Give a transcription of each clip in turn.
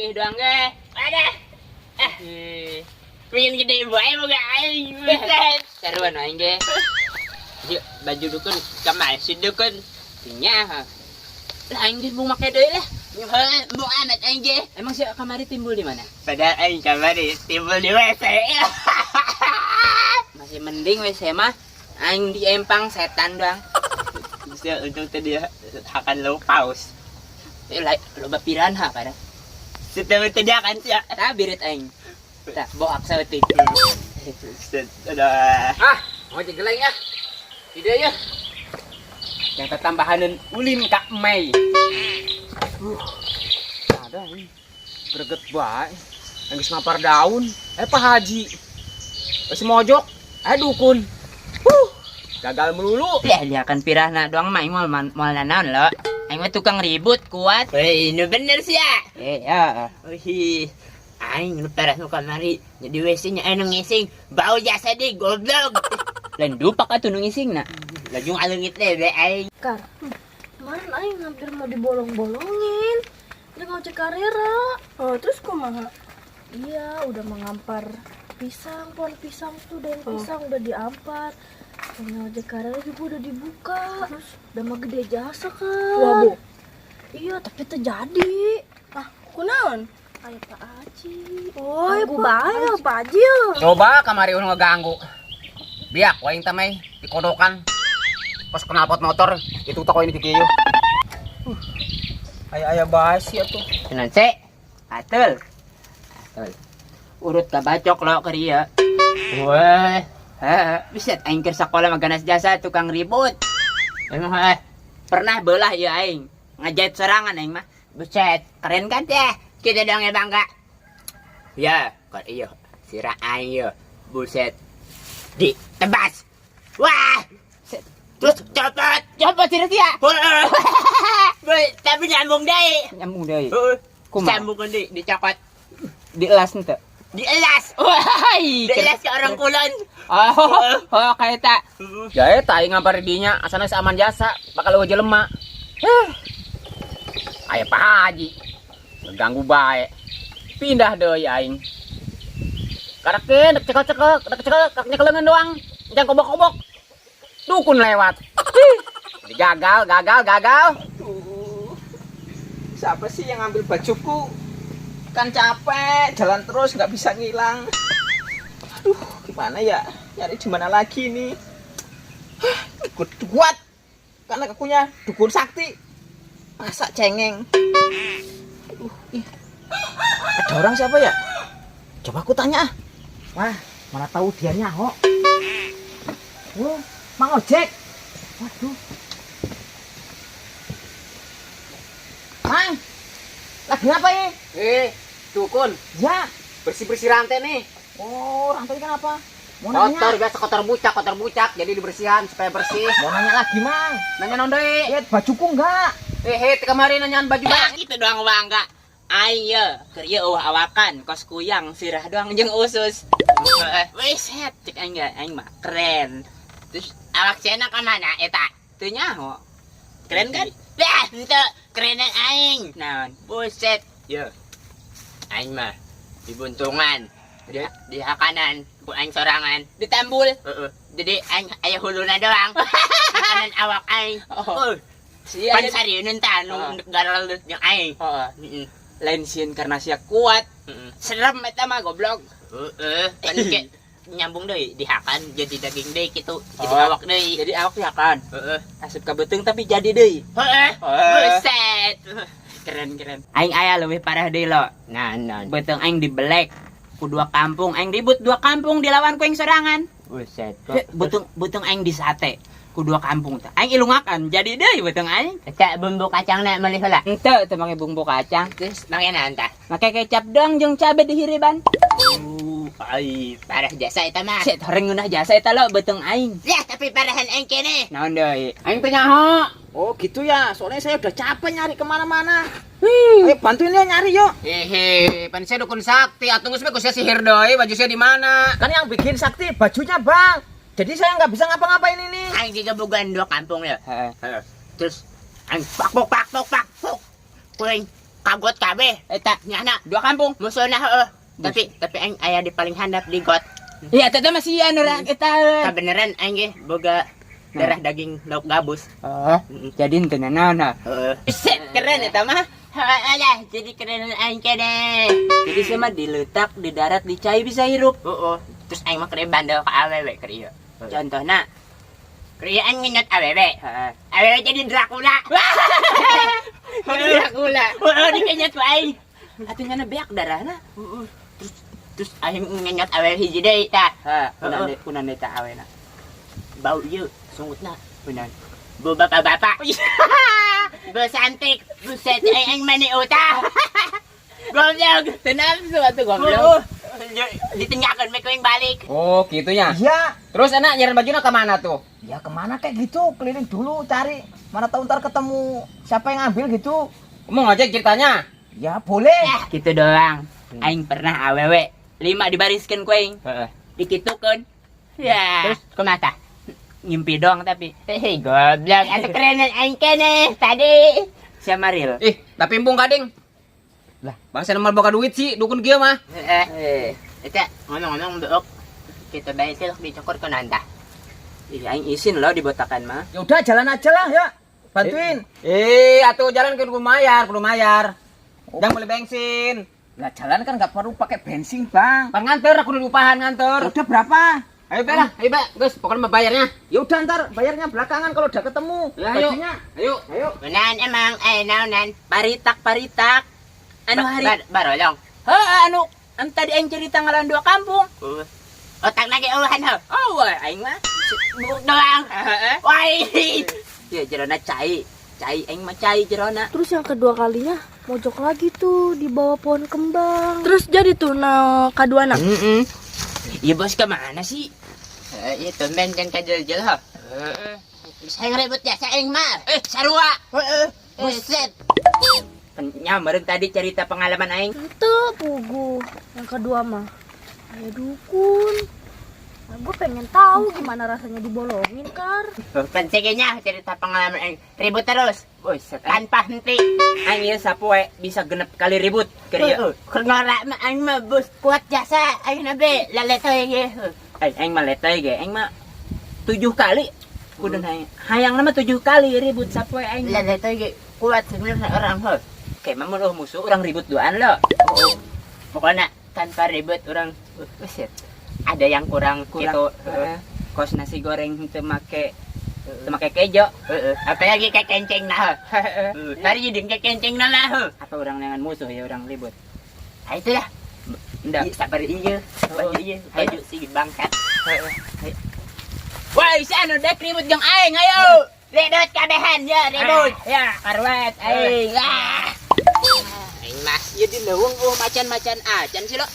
Ih doang ge. Ada. Eh, Pengen gede bae boga aing. Buset. Seruan aing ge. Yuk, baju dukun kamar si dukun. Nya ha. Lah, aing ge mau make deui lah. Mau amat aing ge. Emang sih kamari timbul di mana? Padahal aing kamari timbul di WC. Masih mending WC mah. Aing di empang setan doang. Bisa untung tadi akan lo paus. Eh, lah, loba piranha pada. Setelah tadi akan sih. Tah birit aing. Tah bohak saeutik. Sudah. Ah, mau geleng ah. Tidak ya. Yang tambahan ulin Kak Mei. Ada ini. Greget bae. Geus ngapar daun. Eh, Pak Haji. Geus mojok. Eh, dukun. Gagal melulu. Ya, dia akan pirahna doang mah aing moal moal nanaon lo. Aing mah tukang ribut kuat. Wih, ini bener sih ya. Eh, ya. Wih, aing nu parah nu kamari. Jadi WC nya anu ngising, bau jasa di goblok. Lain dupak atuh nu ngisingna. Laju ngaleungit deh be aing. Kar, kemarin aing hampir mau dibolong-bolongin. Dia ngojek karera. Oh, terus kumaha? Iya, udah mengampar pisang, pohon pisang tuh daun pisang udah diampar. Pohon ojek karera juga udah dibuka. Terus udah mah gede jasa kan. Wah, Bu. Iya, tapi terjadi. Ah, kunaon? Ayo Pak Haji. Oh, ya Ganggu Pak bae Haji. Pak Haji ya. Coba kamari ulah ngeganggu. Biak waing teh Mei dikodokan. Pas knalpot motor itu toko ini kieu. Aya-aya bae sih atuh. Tenan se. Atul. Atul. Urut ka bacok lo keur ieu. Wah, Heeh, bisa aing keur sakola mah ganas jasa tukang ribut. Emang eh Pernah belah ya aing. Ngajahit sorangan aing mah. Buset. Keren kan Deh, kita dong ya bangga. Ya, kok iyo sira aing yo. Buset. Ditebas. Wah. Terus copot. Coba sih ya. Tapi nyambung deh. Nyambung deui. Heeh. Kumaha? Sambung deui dicopot. Dielas henteu. Dielas. Wah, Dielas ke orang kulon. Oh, kayak tak. Ya eta aing ngampar dinya asana geus aman jasa bakal eueuh jelema. Eh. Aya Pak Haji. Ngeganggu bae. Pindah deui aing. Karakeun dek cekel-cekel, dek cekel, dek nyekelengan doang. Jangan kobok-kobok. Dukun lewat. Ih, jadi gagal, gagal, gagal. Aduh. Siapa sih yang ngambil bajuku? Kan capek, jalan terus nggak bisa ngilang. Aduh, gimana ya? Nyari di mana lagi nih? Hah, ikut kuat. Karena akunya dukun sakti. Masa cengeng. Aduh, ih. Ada orang siapa ya? Coba aku tanya ah. Wah, mana tahu dia nyaho. Oh, Mang Ojek. Waduh. Mang, lagi ngapain? Eh, dukun, Ya. Bersih-bersih rantai nih. Oh, rantai kenapa? Mau nanya. Kotor biasa, kotor bucak, jadi dibersihan supaya bersih. Mau nanya lagi, Mang. Nanya naon deui? Eh, bajuku enggak? Eh, hei, kemarin nanyaan baju Nah, gitu doang bangga. Ayo, keur ieu eueuh awakan, kos kuyang, sirah doang jeung usus. Wih, set, cek aing ge, aing mah keren. Terus awak cenah ke mana eta? Teu nyaho. Keren kan? Dah, henteu kerenan aing. Naon? Buset. Yo. Aing mah dibuntungan. Di hakanan ku aing sorangan. Ditambul. Heeh. Jadi aing aya huluna doang. Makanan awak aing. Oh. Oh, Sia pan sarieun tah nu Oh. garalut jeung aing. Heeh. Heeh. Lain sieun karena sia kuat. Heeh. Serem eta mah goblok. Heeh, kan ke nyambung deui dihakan jadi daging deui kitu. Jadi Oh. awak deui. Jadi awak dihakan. Heeh. Asup ka beuteung tapi jadi deui. Heeh. Buset. Keren keren. Aing aya leuwih parah deui lo. Nah, nah. Beuteung aing dibelek ku dua kampung, aing ribut dua kampung dilawan ku aing sorangan. Buset. Beuteung beuteung aing disate ku dua kampung teh. Aing ilungakan jadi deui beuteung aing. Cak bumbu kacangna meuli heula. Henteu, teu make bumbu kacang. Terus make naon tah? Make kecap doang jeung cabe dihiriban. Ai, parah jasa eta mah. Set horeng ngeunah jasa eta lo beuteung aing. Ya, tapi parahan aing kene. Naon deui? Aing teh nyaho. Oh, gitu ya. Soalnya saya udah capek nyari kemana-mana. Ayo bantuin ya nyari yuk. Hehe, pan saya dukun sakti, atuh geus bae ku sia sihir deui, baju saya di mana? Kan yang bikin sakti bajunya, Bang. Jadi saya nggak bisa ngapa-ngapain ini. Aing digebugan dua kampung ya. Heeh. Terus aing pak pok pak pok pak pok. Kuring Ka got kabeh. Eta Nyana Dua kampung. Musuhna heeh. Tapi aing aya di paling handap di got. Iya, eta teh masih anu lah eta. Kabeneran aing ge boga darah daging lauk gabus. Oh, jadi henteu naon ha. Heeh. Set, keren eta mah. Alah, jadi keren aing kene. Jadi saya mah diletak di darat di cai bisa hirup. Heeh. Terus aing mah keur bandel ka awewe keur ieu. Contohna, Keur ieu aing ngenyot awewe. heeh. Awewe jadi Dracula. Jadi Dracula. Heeh, dikenyot ku aing. Atuh nyana beak darahna. Heeh. Terus terus aing ngenyot awewe hiji deui tah. Heeh, kunan deui tah awena. Bau ieu sungutna. Kunan. Bu bapak-bapak. Bu santik. Buset aing aing mani utah. Goblok. Teu nafsu atuh goblok. Goblok. Ditinggalkan we ku aing balik. Oh, gitunya. Iya. Terus enak nyiran bajunya kemana tuh? Ya kemana kayak gitu, keliling dulu cari. Mana tahu ntar ketemu siapa yang ngambil gitu. Mau ngojek ceritanya? Ya boleh. Gitu doang. Aing pernah awewe lima dibariskeun ku aing. Heeh. Dikitukeun. Ya. Terus kumaha tah? Ngimpi doang tapi. Hei goblok, atuh kerenan aing keneh tadi. Siapa real? Ih, tapi embung kading. Lah, bangsa nomor boga duit sih, dukun kieu mah. Heeh. Eh, Eta ngomong-ngomong beuk. Kita bae sih dicukur ku nanta. ih, aing isin loh dibotakan mah. Ya udah jalan aja lah ya. Bantuin. Eh, atuh jalan kudu bayar, kudu bayar. Jangan beli bensin. Lah jalan kan nggak perlu pakai bensin, Bang. Pan nganter aku udah upahan nganter. Udah berapa? Ayo be lah, ayo be, Gus, pokoknya mah bayarnya. Ya udah ntar bayarnya belakangan kalau udah ketemu. Ya, ayo. Bajunya. Ayo. Ayo. Kunaon emang naonan? Paritak paritak. Anu hari Barolong. Heeh, anu anu tadi aing cerita ngalawan dua kampung. Otak lagi eueuhan heuh. Oh, wah, aing mah. Buuk doang. Heeh. Wai. Ya jerona cai. Cai aing mah cai jerona. Terus yang kedua kalinya mojok lagi tuh di bawah pohon kembang. Terus jadi tuh na kaduana. Heeh. Iya bos kemana sih? Heeh, ieu tumben kan kajel-jel heuh. Heeh. Saya ribut jasa aing mah. Eh, sarua. Heeh. Buset. Nyameureun tadi cerita pengalaman aing. Itu pugu. Yang kedua mah ada dukun. Nah, gue pengen tahu gimana rasanya dibolongin, Kar. Pentingnya cerita pengalaman aing ribut terus Buset, aing tanpa henti. aing ieu sapoe bisa genep kali ribut keur ieu. Heeh. Keur ngora mah aing mah bus kuat jasa aing na be laletoy ge. Eh, aing mah letoy ge, aing mah 7 kali kudu aing. Hayang mah 7 kali ribut sapoe aing. mah. Laletoy ge kuat sebenarnya orang heuh. Kayak mah mun eueuh musuh urang ribut duaan lo. Pokoknya tanpa ribut orang buset. Ada yang kurang, Kurang gitu. Heeh. Kos nasi goreng teu make kejo. Heeh. Apalagi kayak kenceng nah. Heeh. Tadi jadi kayak kenceng nah lah. heuh. Apa orang dengan musuh ya orang ribut. Ah, itulah. Ndak. Iya, sabar iya. Baju iya, baju si bangsat. Wah, si anu dek ribut jeung aing, ayo. Ribut kabehan ya, ribut. Ya, karwet aing. Ah. Aing mah Ya di leuweung macan-macan acan sih lo.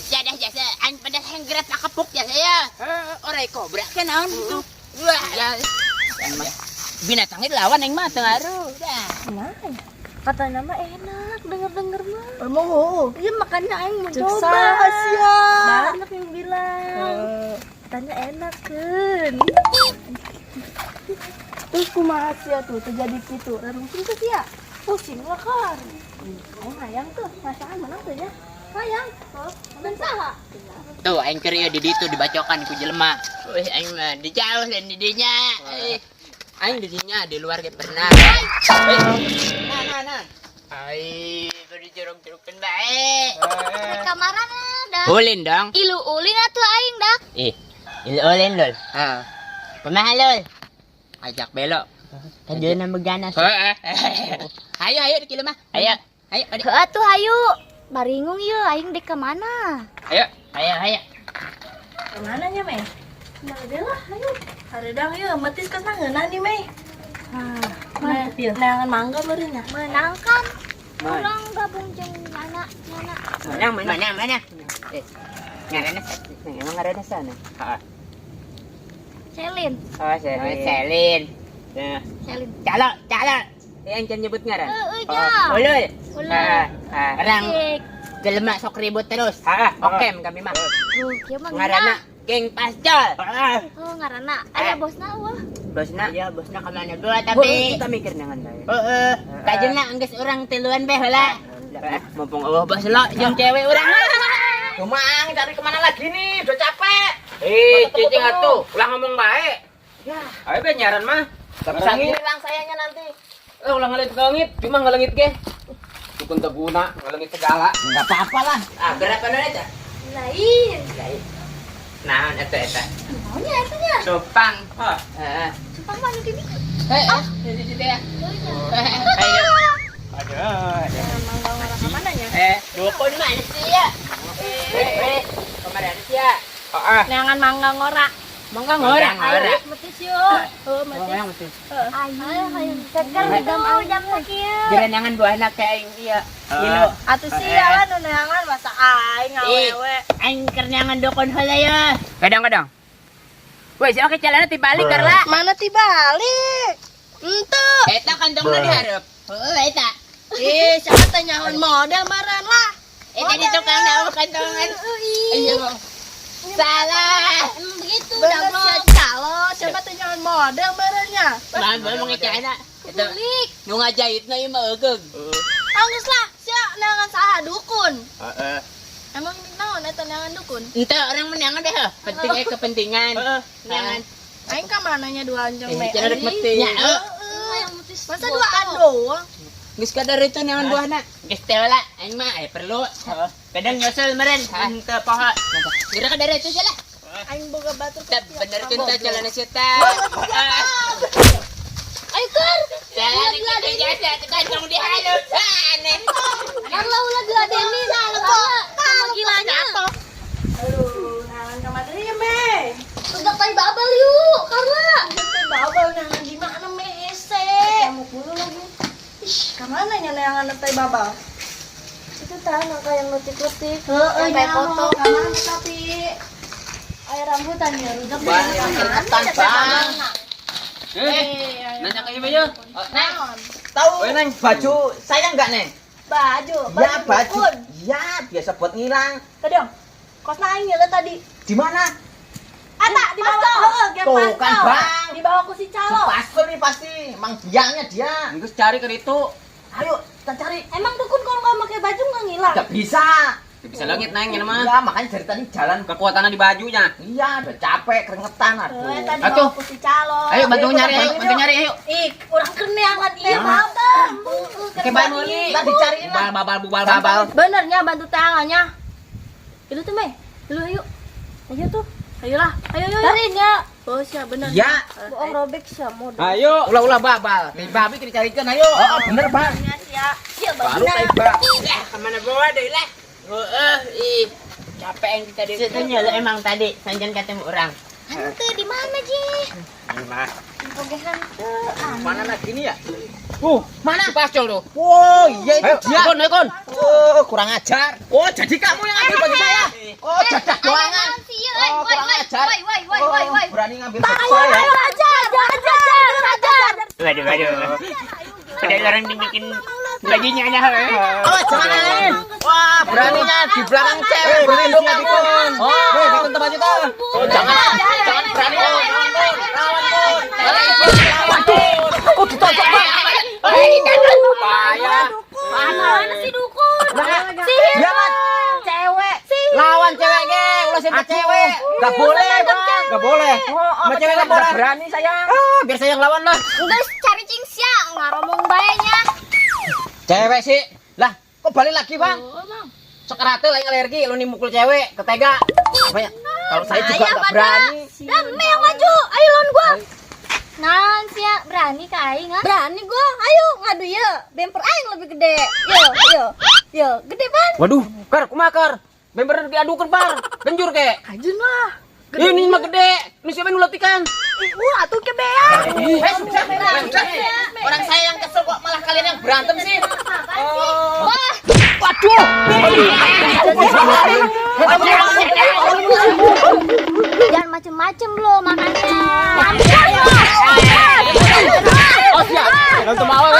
Jadah jasa aing pada henggerat kepuk jasa ya. Heeh, orai kobra kan naon itu. Wah, ya. Aing mah binatangnya dilawan aing mah teu ngaruh. Dah. Nah, katanya mah enak denger-denger mah. Emang oh. Iya makanya aing mau Cek coba. saha Banyak yang bilang. Katanya enak kan. Terus kumaha sia tuh terjadi gitu. Rarungkin tuh sia. Pusing lah kan. Aing hayang tuh, masakan menang tuh ya. Hayang. Oh, menang saha? Tuh aing keur ieu di ditu dibacokan ku jelema. Wih, aing mah di jauh dan di dinya. Eh, Aing di dinya di luar ge pernah. Nah, nah, nah. Ai, bari jorong-jorongkeun bae. Rek kamarana dah. Ulin dong. Ilu ulin atuh aing dak. Ih, ilu ulin lul. Heeh. Kumaha lul? Ajak belok. Kan dia nama ganas. Heeh. Ayo ayo di mah. Ayo, Ayo adik. Heuh atuh hayu. Baringung ieu aing dek ka mana? Ayo. Ayo, ayo. Kemana nya, Mei? Nah, deh lah, ayo. Hareudang yeuh, metis kesana ngeunah nih, Mei. Ah, Nah, neangan mangga meureun nya. Menang kan? Mana? Urang gabung jeung nyana nyana. Menang mana? Mana, mana? Eh, ngaranna Emang ngaranna sana. Heeh. Selin, Oh, Oh, Selin. Nah, Selin. Calo, calo. eh aing can nyebut ngaran. Heueuh ja. Ulul. Ulul. Ah, ah. Orang Cik. jelema sok ribut terus. Ah, oke kami mah. Tuh, kieu mah Ngaranna ngeunah. geng pascol. Heeh. Oh, ngaranna. Aya bosna eueuh. Bosna. Iya, bosna ka mana gua Tapi tapi kita mikir nangan bae. Heeh. Tajena enggeus urang tiluan beh heula. Mumpung euweuh bos lo jeung cewek urang. Dumang, cari kemana lagi nih? Udah capek. Eh, cicing atuh, ulah ngomong bae. Ya, ayo be nyaran mah. Gak bisa ngilang sayangnya nanti. Eh, ulah ngalengit, cuma ngalengit ge. Dukun teu guna, ngalengit segala. Enggak apa-apa lah. Ah, berapa nu eta? Lain. Naon eta eta? Maunya itu nya. Cupang. Heeh. Cupang mana gini? Heeh, di situ ya. Ayo. Aduh. Emang gak ngarah kemana nya? Eh, dukun mana sih ya? Eh, kemarin sih ya. Heeh. Neangan mangga ngora. Mangga ngora. Ngora. Metis yuk. Oh, metis. Ayo, ayo. Seker jam jam sakieu. Gerenangan buahna kayak aing ieu. Ngilu. Atuh sia lah nu neangan masa aing awewe. Aing keur neangan dukun heula ya. Kadang-kadang. Woi, si oke calana tibalik karla. Mana tibalik? Ente. Eta kantongna dihareup. Heeh, eta. Ih, siapa teh nyahoan model meureun lah. Eta di tukang daun kantongan. Iya. Salah. Emang begitu Bener dah sia calo, siapa teh nyahoan model meureunnya. Mah mah ngecana. Eta Kulik. nu ngajahitna ieu mah eugeung. Anggeus lah, sia neangan saha dukun. Heeh. Emang naon eta neangan dukun? Ente orang menangan deh, penting eh kepentingan. Neangan. Aing ka mananya dua anjing me. Cenah rek mati. Nya, heuh. Yang metis. Masa duaan doang? Geus kadar itu neangan buahna. Geus teh lah, aing mah aya perlu. Kadang nyusul meureun, henteu poho. Geura kadar itu lah. Aing boga batur Tah benerkeun tah calana sia tah. Ayo Kar. Jalan kita jasa kantong dihareup. Aneh. Karla ulah diladenin. Karla sama gilanya. Aduh, neangan ka mana ya, me? Udah tai babal yuk, Karla. Teh babal neangan di mana me hese? Nyamuk bulu lagi. Ih, ka mana nya neangan teh babal? Itu tanah kayak letik-letik. Heeh, Yang kayak nyaho. foto. Ka mana tapi? Air rambutan ya rujak. Bang, keringetan, Bang. Eh, nanya ka ieu ya. Neng, Tahu Oh, Neng. baju saya enggak, Neng? Baju, Ya, baju. dukun. Ya, biasa buat ngilang. Tadi dong. Kosna aing nyala tadi. Di mana? Ata di bawah. Heeh, ge Tuh kan, pantau. Bang. Di bawah kursi calo. Pasal nih pasti. Emang biangnya dia. Geus cari ke ditu. Ayo, kita cari. Emang dukun kalau nggak pakai baju nggak ngilang? Enggak bisa. Teu bisa leungit neng ieu mah. Iya, makanya dari tadi jalan. Kekuatannya di bajunya. Iya, udah capek, keringetan aduh. Eh, tadi Atuh. bawah kursi calo. Ayo bantu nyari, ayo bantu nyari, ayo. Ih, orang keneangan iya babal. Oke, bae meuli. Kita dicariin lah. Bubal babal bubal babal. Benernya bantu tangannya. Itu tuh, Mei. Lu ayo. Ayo tuh. Ayolah. Ayo ayo. Tarin ya. Oh, siap bener. Iya. Bohong robek sih model. Ayo, ulah-ulah babal. Teh babi teu dicarikeun ayo. Oh, bener, Bang. Ya, Iya, Baru tai, Bang. lah kemana bawa deui lah. Heeh, ih. Capek yang tadi. Itu nyala emang tadi sanjan ketemu orang. Hantu di mana, Ji? Oke, hantu. Mana lagi nih ya? Mana? Si Pascol tuh. Wow, iya itu Ayo, dia. kon, ayo kon. Oh, kurang ajar. Oh, jadi kamu yang ambil baju saya. Oh, jadah doangan. Oh, kurang ajar. Woi, woi, woi, woi, woi. Oh, berani ngambil baju saya. Ayo ajar, ajar, ajar. Waduh, waduh. Ada orang dibikin bajunya nah. Oh, jangan. Wah, beraninya di belakang cewek berlindung ya, Dikun. Oh, weh, bikin baju tuh. Oh, jangan. Jangan berani lawan, Kun. Lawan, Kun. Waduh, aku ditonjok, Bang. Bahaya. Mana sih dukun? Sihir. Ya, Mat. Cewek. Lawan cewek ge, ulah sih cewek. Enggak boleh, Bang. Enggak boleh. Oh, Sama cewek enggak boleh. Berani saya. Ah, biar saya yang lawan lah. Enggak cari cingsia, ngaromong bae nya. Cewek sih. Lah, kok balik lagi, Bang? Sok karate lain alergi lu nih mukul cewek, ketega. Apa ya? Kalau saya juga Ayah nggak pada. berani. Lah, me yang maju. Ayo lawan gua. Nah, sia berani ka aing ah? Berani gua. Ayo ngadu ya. Bemper aing lebih gede. Yo, yo. Yo, gede pan. Waduh, kar kumaha kar? Bemper diadukeun par. Genjur ke. Anjir lah. Ini mah gede. Ini siapa yang nulatikan? Ih, ulah tuh kebean. Eh, sudah, sudah. Orang saya yang kesel kok malah kalian yang berantem sih. Wah, Waduh. jangan macem-macem lo makannya. Oh, siap. Langsung awal.